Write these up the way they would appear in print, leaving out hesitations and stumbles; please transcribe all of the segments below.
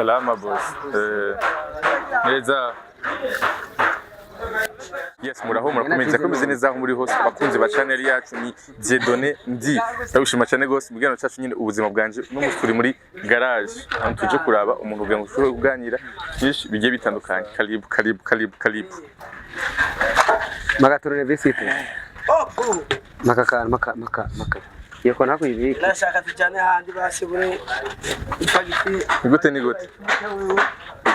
Salama boss. Neza. Yes, muraho, murakomeza komeze neza aho muri hose, abakunzi ba channel yacu. Ni Dieudonné, ndi ndagushima cyane gose mu kiganiro cyacu nyine, Ubuzima Bwanje. No musi turi muri garage, ahantu tuje kuraba umuntu kugira ngo dushobore kuganira byinshi bigiye bitandukanye. Karibu, karibu, karibu, karibu. Makaturure bisite maka maka maka maka iyo kona kuyibika. Nashaka tujyane handi basi bure ifagiti. Ni gute, ni gute?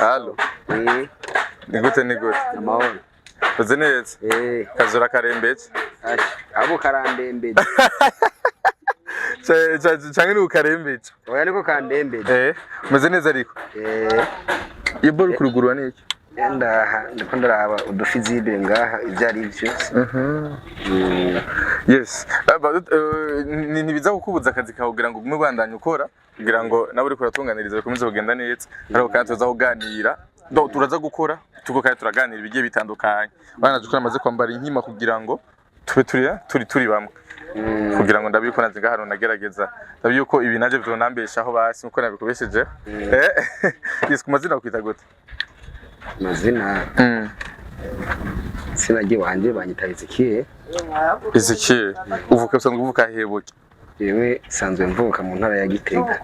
Allo? Eh. Ni gute, ni gute? Amahoro. Uze neza? Eh. Kazura karembeje? Ashi abo karandembeje. Canke ni ukarembeje? Oya, niko kandembeje. Eh, umeze neza ariko? Eh. Iyo ball kurugurura ni iki? Ndaha ndiko ndaraba udufi zibire ngaha ibyo ari byo. Yes. Ntibiza kukubuza akazi kawe kugira ngo ugume ubandanye ukora, kugira ngo nawe uriko uratunganiriza bikomeze kugenda neza. Ariko kandi tuza kuganira, turaza gukora tuko kandi turaganira ibigiye bitandukanye. Bana dukora amaze kwambara inkima kugira ngo tube turi bamwe, kugira ngo ndabiko naje ngaha nagerageza ndabi yuko ibi naje vyonambeshaho basi nkuko nabikubesheje. Yes, ku mazina kwita gute? Amazina, izina wanje banyita Ezekiel. Ezekiel, uvuka, usanzwe uvuka hebuke? Jewe sanzwe mvuka mu ntara ya Gitega.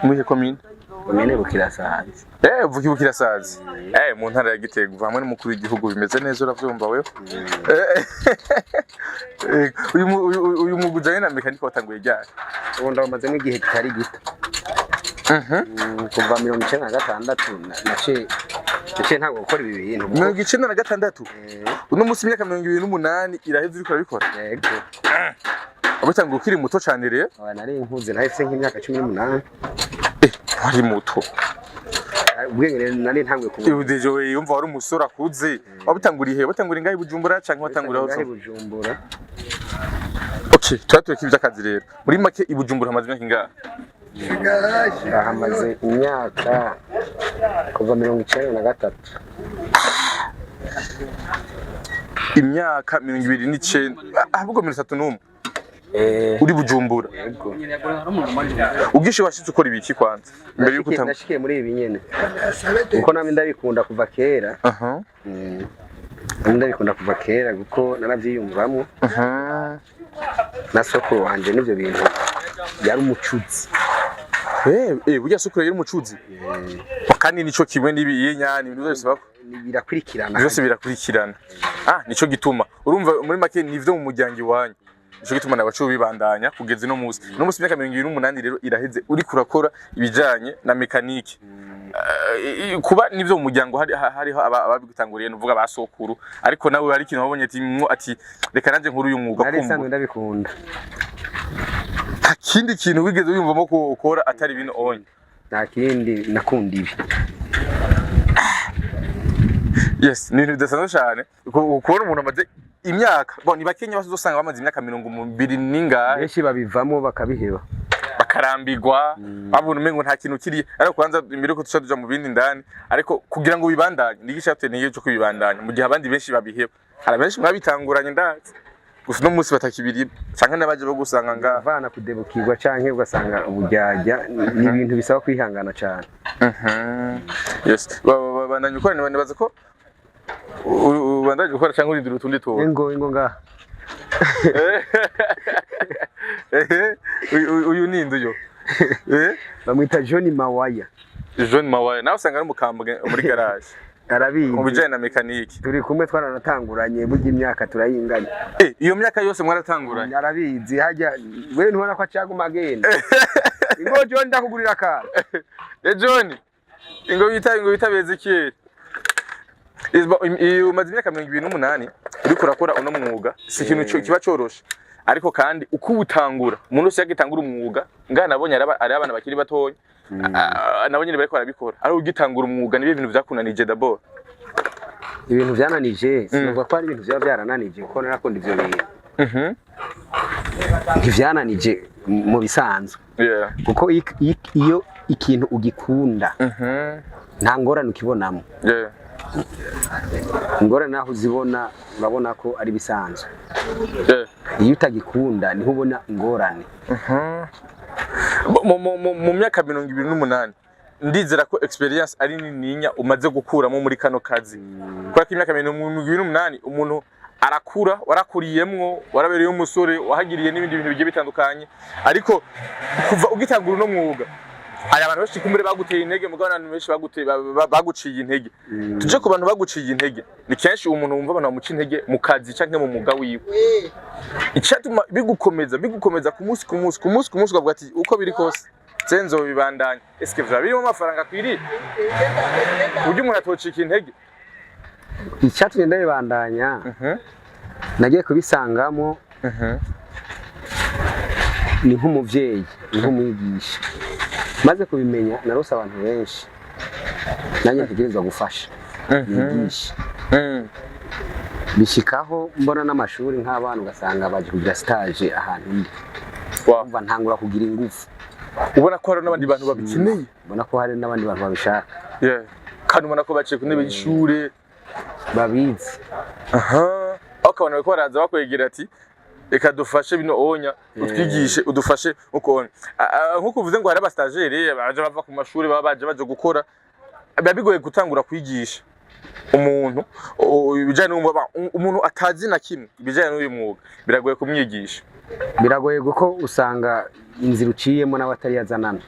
Muhe komine? Komine Bukirasazi. Eh, uvuka Ibukirasazi. Eh, mu ntara ya Gitega, uva hamwe n'umukuru w'igihugu, bimeze neza, uravyumva wewe? Uyu mwuga ujanye na mekanike watanguye ryari? Ubu ndawumazemo igihe kitari gito. Kuva 96 naciye ntabwo gukora ibi bintu 96? Uno munsi imyaka 28 iraheze uriko urabikora? Yego. Wabitanguye ukiri muto cane rero? Aba nari nkuze, nahise nk'imyaka 18. Eh, wari muto. Ubwenge rero nari ntanguye kubona. Ubu we yumva wari umusore akuze. Wabitanguriye he? Watanguriye ngaho i Bujumbura canke watanguriye aho? Ngaho i Bujumbura. Okay, tuba tureka ivy'akazi rero. Muri make, i Bujumbura hamaze imyaka ingahe? Ahamaze imyaka kuva 93. Imyaka 29, ahubwo 31. Eh. Uri Bujumbura? Yego. Ubwinshi washitse ukora ibiki kwanza mbere yuko utanga? Nashikiye muri ibi nyene kuko namwe ndabikunda kuva kera. Namwe ndabikunda kuva kera kuko naravyiyumvamwo. Na sokuru wanje n'ivyo bintu yari umucuzi. Eh eh, burya sukuru yari umucuzi, kandi nico kimwe n'ibi y'inyani, ibintu byose bako Birakurikirana. Byose birakurikirana. Ah, nico gituma urumva muri make nivyo mu muryango iwanyu, nico gituma nabacu bibandanya kugeza ino munsi. Ino munsi imyaka 28 rero iraheze uriko urakora ibijanye na mekanike. Kuba nivyo mu muryango hariho ababigutanguriye, nuvuga ba sokuru, ariko nawe hari ikintu wabonye ati mwo ati reka nanje nkuru uyu mwuga? Nari Kumbura nsanzwe ndabikunda. Nta kindi kintu wigeze wiyumvamo ko ukora atari bino onye? Nta kindi, nakunda ibi. Yes, ni ibintu bidasanzwe cyane kubona umuntu amaze imyaka bo ni bakenya bazosanga bamaze imyaka 20 n'ingahe. Benshi babivamo bakabiheba. Bakarambigwa, babona umengo nta kintu kiri. Ariko kwanza imbere yuko tuca tuja mu bindi ndani, ariko kugira ngo bibandanye ni igishatwe ni cyo kubibandanya mu gihe abandi benshi babiheba. Hari benshi mwabitanguranye ndazi, gusa uno munsi batakibiri canke n'abaje bo gusanga nga Avana kudebukirwa canke ugasanga uburyarya, ni ibintu bisaba kwihangana cane. Yes, bandanya ukora, nibaza ko ubandanya gukora canke urindira utundi tuntu? Ingo, ingo ngaha. Ehe, uyu ni nde uyu? Eh? Bamwita John Mawaya. John Mawaya nawe usanga ari umukambwe muri garage Arabizi. mu bijanye na mekanike. Turi kumwe, twaranatanguranye, burya imyaka turayinganya. Eh, iyo myaka yose mwaratanguranye? Arabizi hajya we, ntubona ko acaguma agenda. Ingo John, ndakugurira akantu. Eh, John, ingo bita Bezekiyeli. Umaze imyaka 28 uriko urakora uno mwuga, si ikintu kiba coroshe. Ariko kandi uko uwutangura, umuntu wese yagitangura umwuga ngaha nabonye ari abana bakiri batonya, nabo nyene bariko barabikora. Ari ugitangura umwuga, nibihe bintu vyakunanije d'abord? Ibintu vyananije, sinovuga ko ari ibintu vyaba vyarananije kuko narakunda ivyo bintu. Ntivyananije mu bisanzwe kuko iyo ikintu ugikunda nta ngorane ukibonamo. Ingorane naho uzibona urabona ko ari bisanzwe. Iyo utagikunda niho ubona ingorane. Mu myaka 28. Ndizera ko experience ari nininya umaze gukuramo muri kano kazi, kubera ko imyaka 28 umuntu arakura, warakuriyemwo, warabereye umusore, wahagiriye n'ibindi bintu bigiye bitandukanye. Ariko kuva ugitangura uno mwuga, hari abantu benshi kumbure baguteye intege, mugabo abantu benshi baguteye baguciye intege. Tuje ku bantu baguciye intege. Ni kenshi umuntu wumva abantu bamuca intege mu kazi canke mu mwuga wiwe. Icatuma bigukomeza, bigukomeza ku munsi ku munsi, ku munsi ku munsi, ukavuga ati uko biri kose nzobibandanya, eske vyoba birimo amafaranga akwiriye ku buryo umuntu atocika intege? Icyatumye ndabibandanya, nagiye kubisangamo ni nk'umuvyeyi, ni nk'umwigisha. Maze kubimenya, narose abantu benshi nanjye ntegerezwa gufasha, bigisha. Bishikaho mbona n'amashuri, nk'abana ugasanga baje kugira stage ahantu ndi. Umva, ntangura kugira ingufu. Ubona ko hari n'abandi bantu babikeneye. Mbona ko hari n'abandi bantu babishaka. Yeah. Kandi ubona ko baciye ku ntebe y'ishure. Babizi. Aha, aho ukabona bariko baraza bakwegera ati reka dufashe bino onya, utwigishe, udufashe uko onya. Nkuko uvuze ngo hari aba stagiaires baje bava ku mashuri, baba baje baje gukora, biba bigoye gutangura kwigisha umuntu ibijanye n'umwuga. Umuntu atazi na kimwe ibijanye n'uyu mwuga, biragoye kumwigisha. Biragoye kuko usanga inzira uciyemo nawe atari yazanana.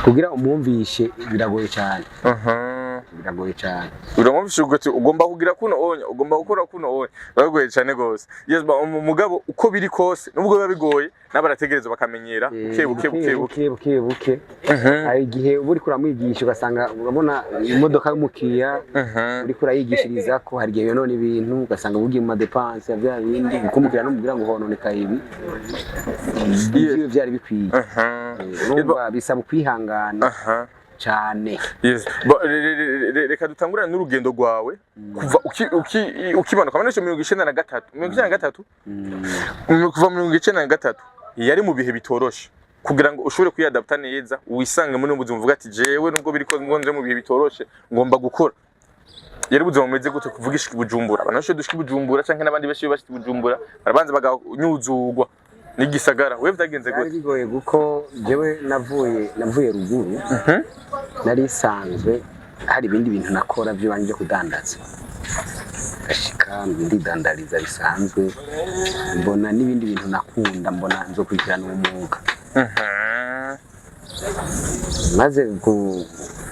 Kugira umwumvishe biragoye cyane. Biragoye cyane. Uramwumvisha uti ugomba kugira kuno onya, ugomba gukora kuno onya, biragoye cyane gose. Yes, mugabo uko biri kose, nubwo biba bigoye, nabo barategereza bakamenyera buke buke buke buke. Buke buke buke. Hari igihe uba uriko uramwigisha, ugasanga urabona imodoka y'umukiriya uriko urayigishiriza ko hari igihe yonona ibintu, ugasanga ugiye mu ma dépenses ya bya bindi, kuko umukiriya numubwira ngo hononekaye ibi, ibyo byari bikwiye. Urumva bisaba ukwihangana cyane. Yes. Reka dutangurane n'urugendo rwawe kuva ukimanuka muri 93, 93. Kuva 93 yari mu bihe bitoroshe kugira ngo ushobore kwiyadapta neza, wisange muri ubu buzima, uvuga ati jewe nubwo biriko ngo nje mu bihe bitoroshe ngomba gukora. Yari ubuzima bumeze gute kuvuga ishika i Bujumbura? Abantu benshi dushika i Bujumbura canke n'abandi benshi iyo bashitse i Bujumbura barabanza baganyuzugwa n'igisagara. Wewe vyagenze Byari gute? bigoye kuko jewe navuye ruguru. Nari isanzwe hari ibindi bintu nakora by'iwanjye byo kudandaza, ngashika ndidandariza bisanzwe, mbona n'ibindi bintu nakunda, mbona nzokurikirana uwo mwuga. Maze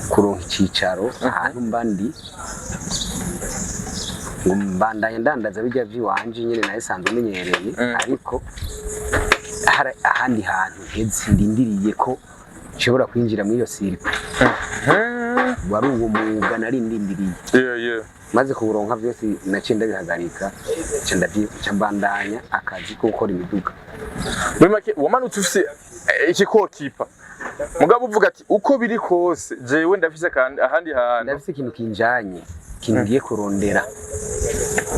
kuronka icicaro ahantu mba ndi, ngo mbandanye ndandaza bijya by'iwanje nyine nayo isanzwe menyereye. Ariko hari ahandi hantu heze ndindiriye ko nshobora kwinjira muri iyo circuit, wari uwo mwuga nari ndindiriye. Maze kuwuronka, byose naciye ndabihagarika, nca mbandanya akazi ko gukora imiduga. Muri make wamanutse ufise ikikokipa, mugabo uvuga ati uko biri kose jewe ndafise kandi ahandi hantu. Ndafise ikintu kinjanye, ikintu ngiye kurondera,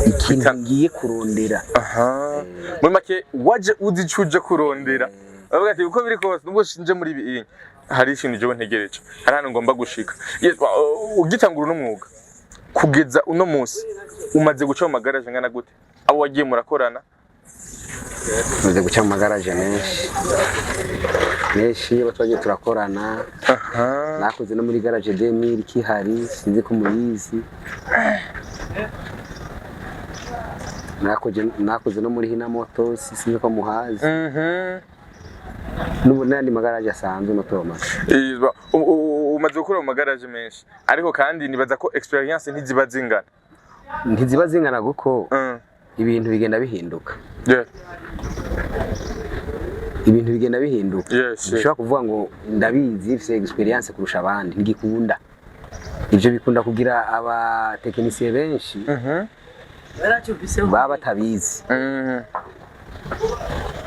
ikintu ngiye kurondera. Aha, muri make waje uzi ico uje kurondera, bavuga ati uko biri kose nubwo nje muri ibi, hari ikintu jewe ntegereje, hari ahantu ngomba gushika. Yes, ugitangura uno mwuga kugeza uno munsi, umaze guca mu magaraje angana gute, abo wagiye murakorana? Tumaze guca mu magaraje menshi menshi, abo twagiye turakorana. Nakoze no muri garage 2000 kihari, sinzi ko muyizi. Nakoze no muri Hina Motors, sinzi ko muhazi. N'ubu n'ayandi magaraje asanzwe mato mato. Umaze gukora mu magaraje menshi, ariko kandi nibaza ko experience ntiziba zingana. Ntiziba zingana kuko ibintu bigenda bihinduka. Ibintu bigenda bihinduka. Ushobora kuvuga ngo ndabizi, mfise experience kurusha abandi, ntigikunda. Ivyo bikunda kugira abatekinisiye benshi baba batabizi,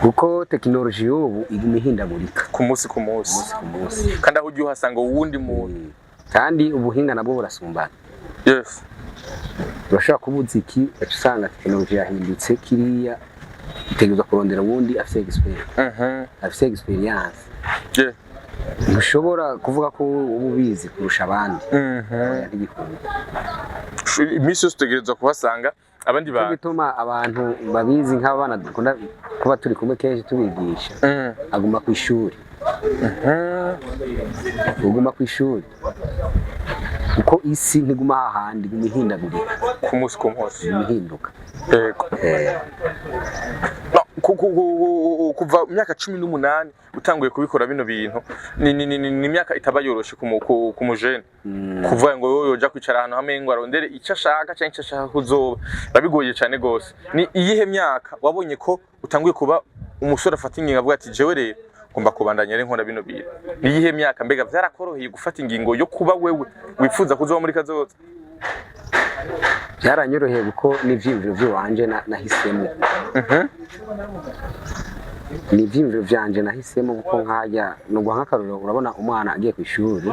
kuko tekinoloji y'ubu iguma ihindagurika. Ku munsi ku munsi. Umunsi ku munsi. Kandi aho ugiye uhasanga uwundi muntu. Kandi ubuhinga nabwo burasumbana. Urashobora kuba uzi iki, ugaca usanga tekinoloji yahindutse kiriya, utegerezwa kurondera uwundi afise experience, afise experience. Ntushobora kuvuga ko uba ubizi kurusha abandi. Oya, ntigikunda. Iminsi yose utegerezwa kuhasanga abandi Cyo bantu. gituma abantu babizi, nk'abana dukunda kuba turi kumwe kenshi tubigisha, aguma ku ishuri. Uguma ku ishuri, kuko isi ntiguma hahandi, iguma ihindagurika. Ku munsi ku munsi. Iguma ihinduka. Yego. No, kuva mu myaka 18 utanguye kubikora bino bintu, ni imyaka itaba yoroshe ku mujene kuvuga ngo yoyo yoja kwicara ahantu hamwe ngo arondere icyo ashaka cyangwa icyo ashaka kuzoba, biba bigoye cyane gose. Ni iyihe myaka wabonye ko utanguye kuba umusore afata ingingo avuga ati: "Jewe rero ngomba kubandanya rero nkora bino bintu"? Ni iyihe myaka? Mbega vyarakoroheye gufata ingingo yo kuba wewe wifuza kuzoba muri kazoza? Byaranyoroheye kuko n'ivyiyumviro vy'iwanje nahisemo, ni ivyiyumviro vyanje nahisemo, kuko nkajya nuguha nk'akarorero, urabona umwana agiye ku ishuri,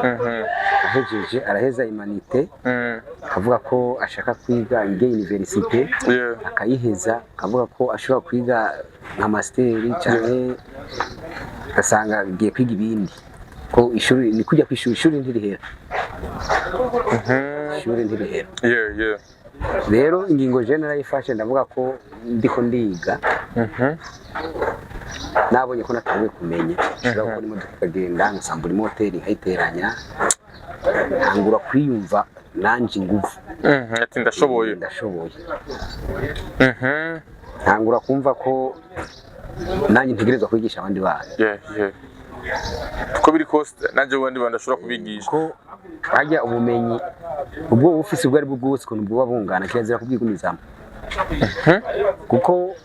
ahejeje, araheza humanités, akavuga ko ashaka kwiga yige université, akayiheza, akavuga ko ashobora kwiga nka master, cyane ugasanga agiye kwiga ibindi, ko ishuri ni kujya ku ishuri, ishuri ntirihera, ishuri ntirihera. Rero ingingo je narayifashe, ndavuga ko ndiko ndiga, nabonye ko natanguye kumenya nshobora gukora imodoka ikagenda, nkasambura imoteri nkayiteranya, ntangura kwiyumva nanje inguvu. Ati: "Ndashoboye." Ndashoboye. Ntangura kumva ko nanjye ntegerezwa kwigisha abandi bana. Yeah. Uko biri kose nanjye ubundi bantu ndashobora kubigisha. Ko hajya ubumenyi ubwo wowe ufise, ubwo ari bwo bwose, ukuntu bwoba bungana, kirazira kubwigumizamo, kuko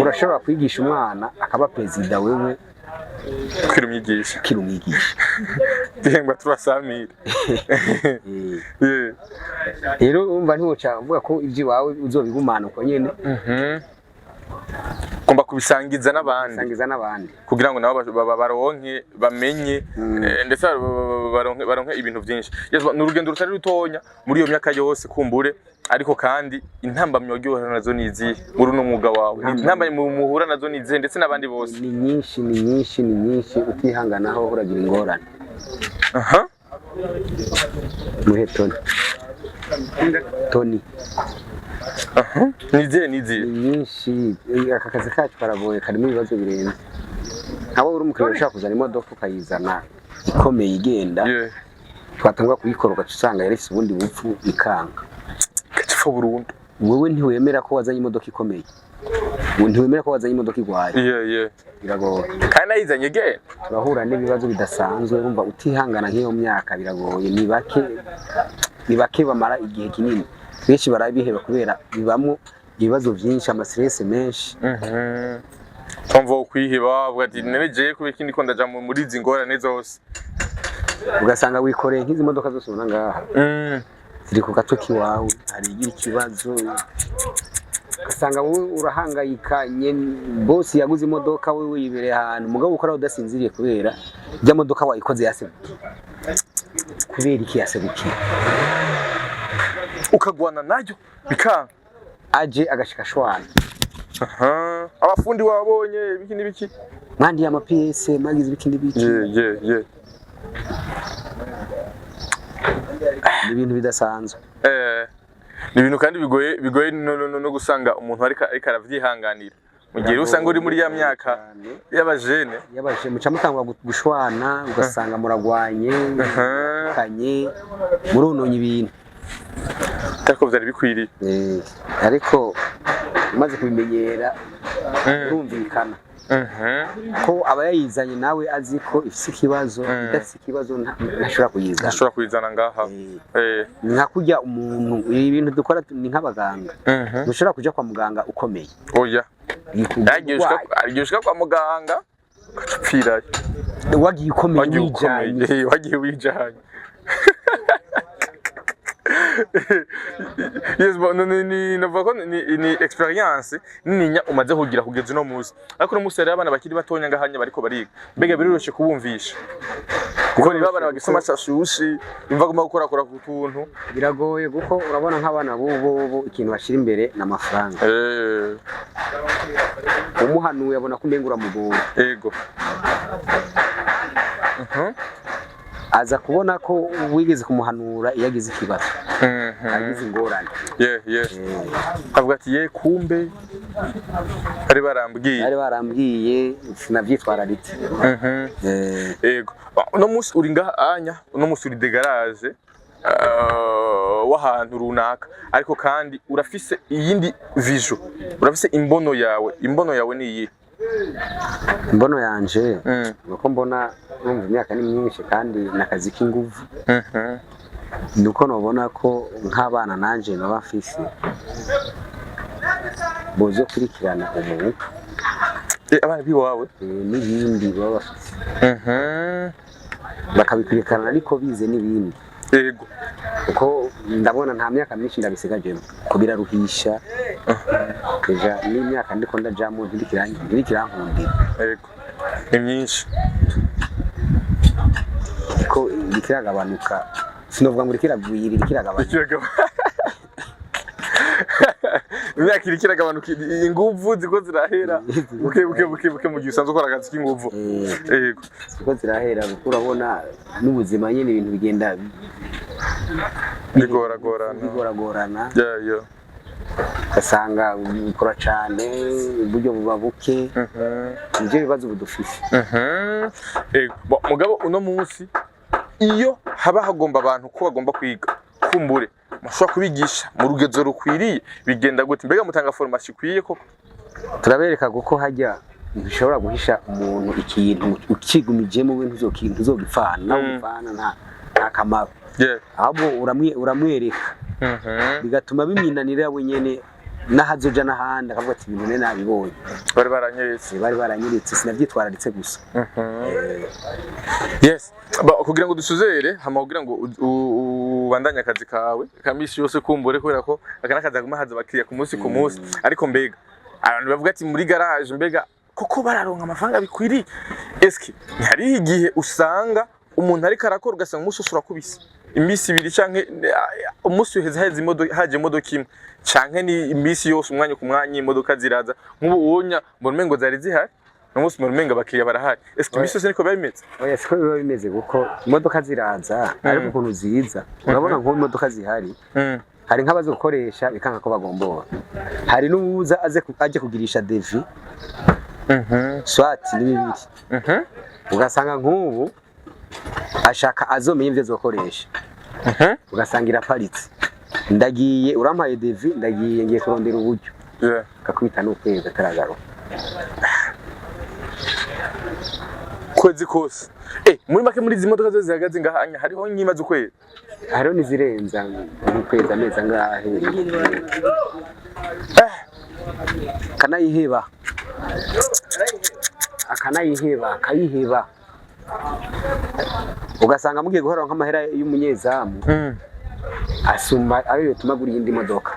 urashobora kwigisha umwana akaba perezida, wewe kwira umwigisha. Ukiri umwigisha. Gihembwa turasamira. Rero urumva ntiwoca uvuga ko iby'iwawe uzobigumana uko nyene. Ugomba kubisangiza n'abandi. Sangiza n'abandi. Kugira ngo nabo baronke bamenye, ndetse baronke ibintu byinshi. Yes, ni urugendo rutari rutonya muri iyo myaka yose kumbure, ariko kandi intambamyi wagiye uhura nazo ni izihe muri uno mwuga wawe? Ni intambamyi muhura nazo ni izihe, ndetse n'abandi bose? Ni nyinshi, ni nyinshi, ni nyinshi. Utihanganaho uragira ingorane. Muhe Toni, Toni. Ni izihe, ni izihe? Ni nyinshi. Aka kazi kacu karagoye, karimo ibibazo birenze. Nkawe uri umukiriya, ushaka kuzana imodoka, ukayizana ikomeye igenda, twatangwa kuyikora ugaca usanga yari ifise ubundi bupfu, ikanga. Gacipfa burundu. Wewe ntiwemera ko wazanye imodoka ikomeye, ntiwemera ko wazanye imodoka igwaye. Biragoye. Kandi nayizanye genda. Turahura n'ibibazo bidasanzwe. Urumva utihangana nk'iyo myaka biragoye. Ni bake, ni bake bamara igihe kinini, benshi barabiheba kubera bibamwo ibibazo byinshi, ama stress menshi. Tumva kwiheba, avuga ati: "Nerejeye kubera ikindi ko ndaja muri izi ngorane zose." Ugasanga wikoreye nk'izi modoka zose ubona ngaha, ziri ku gato k'iwawe, hari igira ikibazo, ugasanga wowe urahangayika. Boss yaguze imodoka, wowe wibereye ahantu, mugabo ukora udasinziriye kubera ijya modoka wayikoze yasegukiye. Kubera iki yasegukiye? Ukagwana nayo bikanga. Aje agashika ashwana. Aha, abafundi wabonye ibiki n'ibiki. Mwandiye ama pièces, mwagize ibiki n'ibiki. Yeah. Ni ibintu bidasanzwe. Ni ibintu kandi bigoye, bigoye no gusanga umuntu ariko aravyihanganira mu gihe usanga uri muri ya myaka y'abajene. Yabaje muca mutangura gushwana, ugasanga muragwanye, kanye murononye ibintu. Ariko vyari bikwiriye. Ariko umaze kubimenyera urumvikana ko aba yayizanye nawe azi ko ifise ikibazo. Idafise ikibazo ntashobora kuyizana. Ashobora kuyizana ngaha. Ni nka kurya umuntu, ibi bintu dukora ni nk'abaganga. Ntushobora kuja kwa muganga ukomeye. Oya. Yagiye ushika kwa muganga ugaca upfirayo. Wagiye ukomeye. Wagiye wijanye. ukomeye, wagiye wijanye. Yes, bon, ni navuga ko ni experience nininya umaze kugira kugeza uno munsi. Ariko uno munsi hariho abana bakiri batonya ngahanya bariko bariga. Mbega biroroshe kubumvisha, kuko niba abana bagifise amashashushi yumva agomba gukorakora ku tuntu? Biragoye, kuko urabona nk'abana b'ubu ikintu bashyira imbere ni amafaranga. Umuhanuye abona ko umenga uramugoye. Aza kubona ko wigeze kumuhanura iyo agize ikibazo. Agize ingorane. Yeah. Avuga ati: "Ye, kumbe bari barambwiye." Bari barambwiye, sinavyitwararitse. Ego. Uno munsi uri ngaha anya, uno munsi uri de garage w'ahantu runaka, ariko kandi urafise iyindi vision, urafise imbono yawe. Imbono yawe ni iyihe? Imbono yanje nuko mbona, urumva imyaka ni myinshi kandi nakazi k'inguvu, nuko nobona ko nk'abana nanje baba mfise bozokurikirana umwuga. Abana biwawe? N'ibindi baba bafise bakabikurikirana ariko bize n'ibindi, kuko ndabona nta myaka myinshi ndabisigajemo, ko biraruhisha déjà n'imyaka ndiko ndajamo ntirikirankundira. Ego, ni myinshi. Ko irikiragabanuka, sinovuga ngo irikiragwira, irikiragabanuka. Imyaka iriko iragabanuka, inguvu ziko zirahera buke buke buke buke mu gihe usanzwe ukora akazi k'inguvu. Ziko zirahera kuko urabona n'ubuzima nyine, ibintu bigenda bigoragorana. Bigoragorana. Yeah. Ugasanga ukora cane, uburyo buba buke. Nivyo bibazo ubu dufise. Ego. Bo, mugabo uno munsi iyo haba hagomba abantu ko bagomba kwiga, kumbure mushobora kubigisha mu rugezo rukwiriye, bigenda gute? Mbega mutanga formation ikwiye koko? Turabereka, kuko hajya ntushobora guhisha umuntu ikintu ukigumijemo, we ntuzogipfana nawe. Ugipfana nta kamaro. Ahubwo uramwereka, bigatuma biminanira we nyene, n'ahazoja n'ahandi akavuga ati: "Ibintu nari nabibonye." Bari baranyeretse. Bari baranyeretse, sinavyitwararitse gusa. Yes. Ba, kugira ngo dusuzere hama kugira ngo ubandanye akazi kawe ka misi yose, kumbure kubera ko aka n'akazi kaguma haza abakiriya ku munsi ku munsi, ariko mbega abantu bavuga ati: "Muri garage mbega koko bararonka amafaranga bikwiriye?" Eske ntihariho igihe usanga umuntu ariko arakora, ugasanga umunsi wose urakubise iminsi 2 canke umunsi uheze heze imodoka, haje imodoka imwe, canke ni iminsi yose, umwanya ku mwanya imodoka ziraza? Nk'ubu uwonya mbona umengo zari zihari, n'umunsi mbona umengo abakiriya barahari. Eske iminsi yose niko biba bimeze? Oya, siko biba bimeze, kuko imodoka ziraza, ariko ukuntu ziza, urabona nk'ubu imodoka zihari, hari nk'abazi gukoresha bikanka ko bagombora, hari n'uwuza aze aje kugirisha devis, swati ni bibiri. Ugasanga nk'ubu ashaka azomenye ivyo azokoresha, ugasanga iraparitse: "Ndagiye, urampaye devis, ndagiye, ngiye kurondera uburyo." Akakubita n'ukwezi ataragaruka. Kwezi kose. Muri make, muri izi modoka zose zihagaze ngaha anya, hariho nk'imaze ukwezi? Hariho n'izirenza nk'ukwezi, amezi angahe. Akanayiheba, akanayiheba, akayiheba, ugasanga mugiye guhora nk'amahera y'umunyezamu asumba ayo yotuma agura iyindi modoka.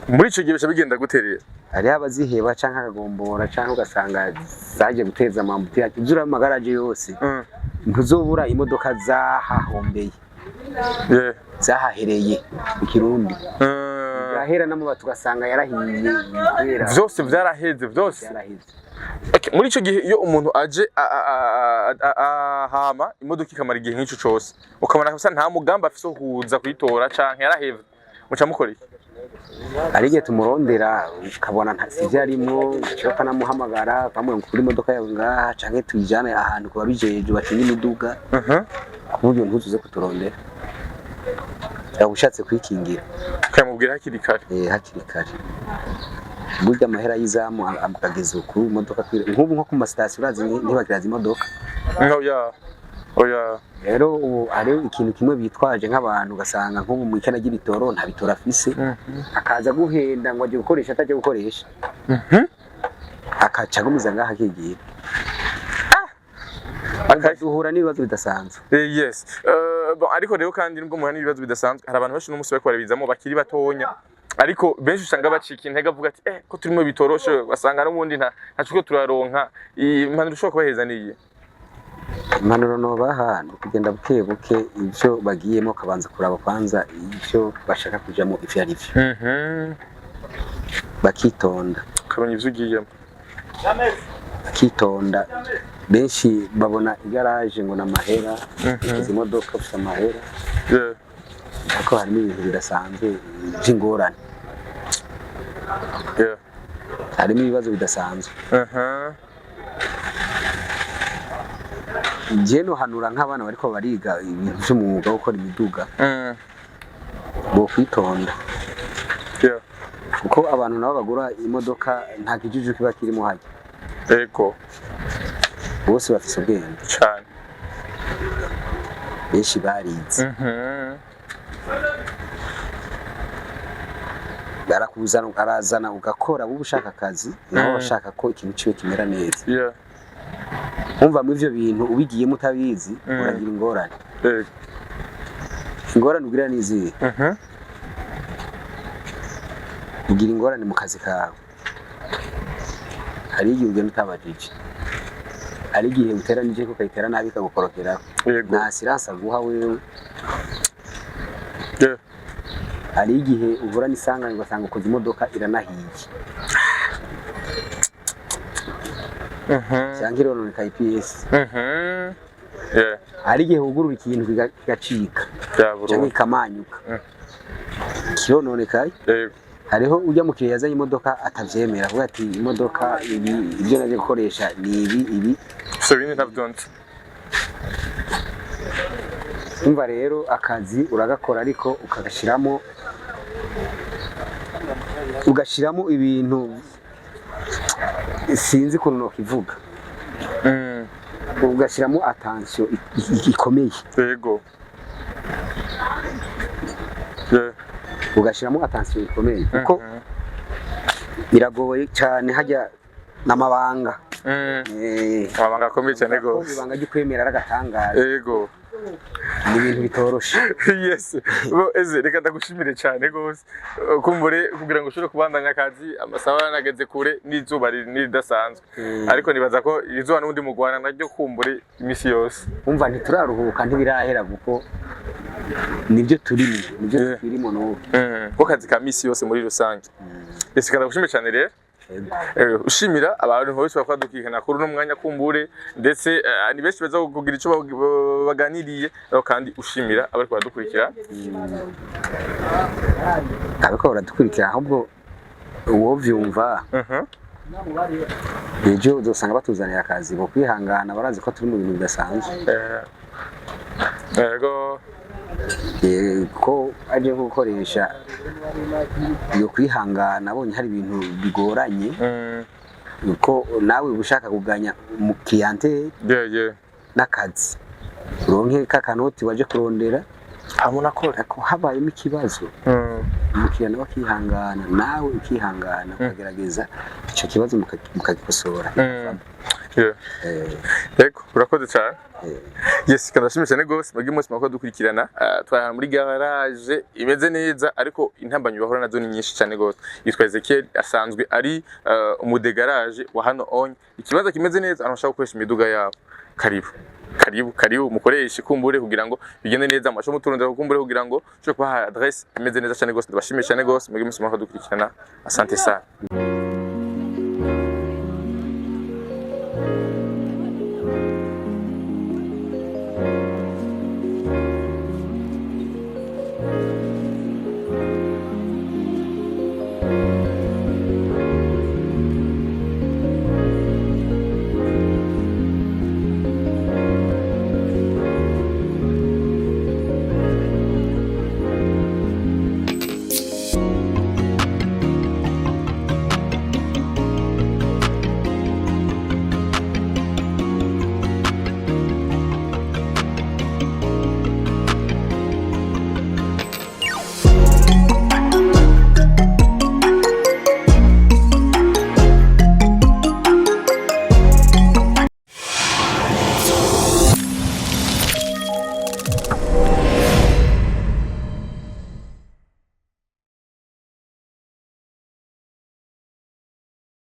Muri ico gihe bica bigenda gute rero? Hariho abaziheba canke akagombora, canke ugasanga zaje guteza amambutiyage. Ivyo uraba amagaraje yose, ntuzobura imodoka zahahombeye, zahahereye mu Kirundi. Yahera n'amabati, ugasanga yarahiye kubera Vyose vyaraheze vyose. Vyaraheze. Okay, muri ico gihe iyo umuntu aje ahama imodoka ikamara igihe nk'ico cose, ukabona kabisa nta mugambi afise wo kuza kuyitora canke yarahevye, muca mukora iki? Hari igihe tumurondera ukabona sivyo arimwo, uca ukanamuhamagara, ukamubwira ngo kuri imodoka yawe ngaha, canke tuyijane ahantu ku babijejwe bacunga imiduga, ku buryo ntuzuze kuturondera, yaba ushatse kwikingira. Ukamubwira hakiri kare. Hakiri kare. Burya amahera y'izamu akageza uku imodoka nk'ubu nko ku masitasiyo urazi ntibakiraza imodoka. Oya, oya. Rero ubu hariho ikintu kimwe bitwaje nk'abantu, ugasanga nk'ubu mu ikena ry'ibitoro, nta bitoro afise, akaza guhenda ngo aje gukoresha, atajya gukoresha, akaca agumiza ngaho akigira. Duhura n'ibibazo bidasanzwe. Yes. Bon, ariko rero kandi nubwo muhura n'ibibazo bidasanzwe, hari abantu benshi n'umunsi bariko barabizamo bakiri batonya, ariko benshi usanga bacika intege, avuga ati: "Eh, ko turimo bitoroshe," basanga n'ubundi nta ntaco turaronka. Impanuro ushobora kubahereza niyi? Impanuro nobaha ni ukugenda buke buke. Ibyo bagiyemo ukabanza kuraba kwanza ibyo bashaka kujamo ivyo ari vyo, bakitonda. Ukamenya ivyo ugiyemo. Bakitonda. Benshi babona igaraje ngo n'amahera, izi modoka ufite amahera, ariko harimo ibintu bidasanzwe by'ingorane. Harimo ibibazo bidasanzwe. Njye nohanura nk'abana bariko bariga ibintu by'umwuga wo gukora imiduga, bo kwitonda, kuko abantu nabo bagura imodoka nta kijuju kiba kirimo hajya. Bose bafise ubwenge. Cyane. Benshi barize. Barakuzana, arazana ugakora, wowe ushaka akazi, nawe bashaka ko ikintu ciwe kimera neza. Umva, mu ivyo bintu ubigiyemo utabizi, uragira ingorane. Ingorane ugira nizihe? Ugira ingorane mu kazi kawe. Hari igihe ugenda utabajije, hari igihe uteranije ko ukayitera nabi ikagukorokeraho. Nta assurance aguha wewe. Hari igihe uhura n'isanganya ugasanga ukoze imodoka iranahiye, cyangwa irononeka IPS. Hari igihe wugurura ikintu kigacika Bya cyangwa burundu. ikamanyuka, kirononekaye. Hariho ujya mukiriya yazanye imodoka atavyemera, avuga ati: "Imodoka ibi, ibyo naje gukoresha ni ibi ibi." So bindi ntabyo nzi. Umva rero, akazi uragakora ariko ukagashyiramo, ugashyiramo ibintu, sinzi ukuntu nokivuga, ugashyiramo attention ikomeye. Ugashyiramo attention ikomeye kuko biragoye cyane, hajya n'amabanga. Amabanga akomeye cyane ko gose. Ibanga ryo kwemera ari agatangaza. Ni ibintu bitoroshe. Yes, bo eze reka ndagushimire cyane gose. Kumbure kugira ngo ushobore kubandanya akazi, amasaha yanageze kure n'izuba niridasanzwe, ariko nibaza ko izuba n'ubundi mugwana naryo kumbure imisi yose. Umva, ntituraruhuka, ntibirahera kuko nibyo turimo, nibyo tukirimo n'ubu. Ko kazi ka misi yose muri rusange. Yes, reka ndagushimire cyane rero. Ushimira abantu bose bakwadukikana kuri uno mwanya kumbure, ndetse ni benshi baza kugira icyo baganiriye, ariko kandi ushimira abariko baradukurikira. Ariko baradukurikira, ahubwo uwo vyumva, ejo uzosanga batuzanira akazi, bo kwihangana, barazi ko turi mu bintu bidasanzwe. Yego. Ko aje nko gukoresha iyo kwihangana, abonye hari ibintu bigoranye, ko nawe uba ushaka kuganya mu clientèle n'akazi, uronke kakanoti waje kurondera. Hamwe nakora. Ariko habayemo ikibazo, umukiriya nawe akihangana, nawe ukihangana, ukagerageza icyo kibazo mukagikosora. Yego, urakoze cyane. Yes, kandi ndashimye cyane gose mwebwe mwese mwako dukurikirana. Twari ahantu muri garage imeze neza, ariko intambanyi bahura nazo ni nyinshi cyane gose. Yitwa Ezekiel, asanzwe ari umudegarage wa hano onye. Ikibanza kimeze neza, ahantu bashobora gukoresha imiduga yabo. Karibu, karibu, karibu mukoreshe kumbure kugira ngo bigende neza, amasho muturondera kumbure kugira ngo ushobore kubaha adresse imeze neza cyane gose. Ndabashimiye cyane gose mwebwe mwese mwako dukurikirana. Asante sana.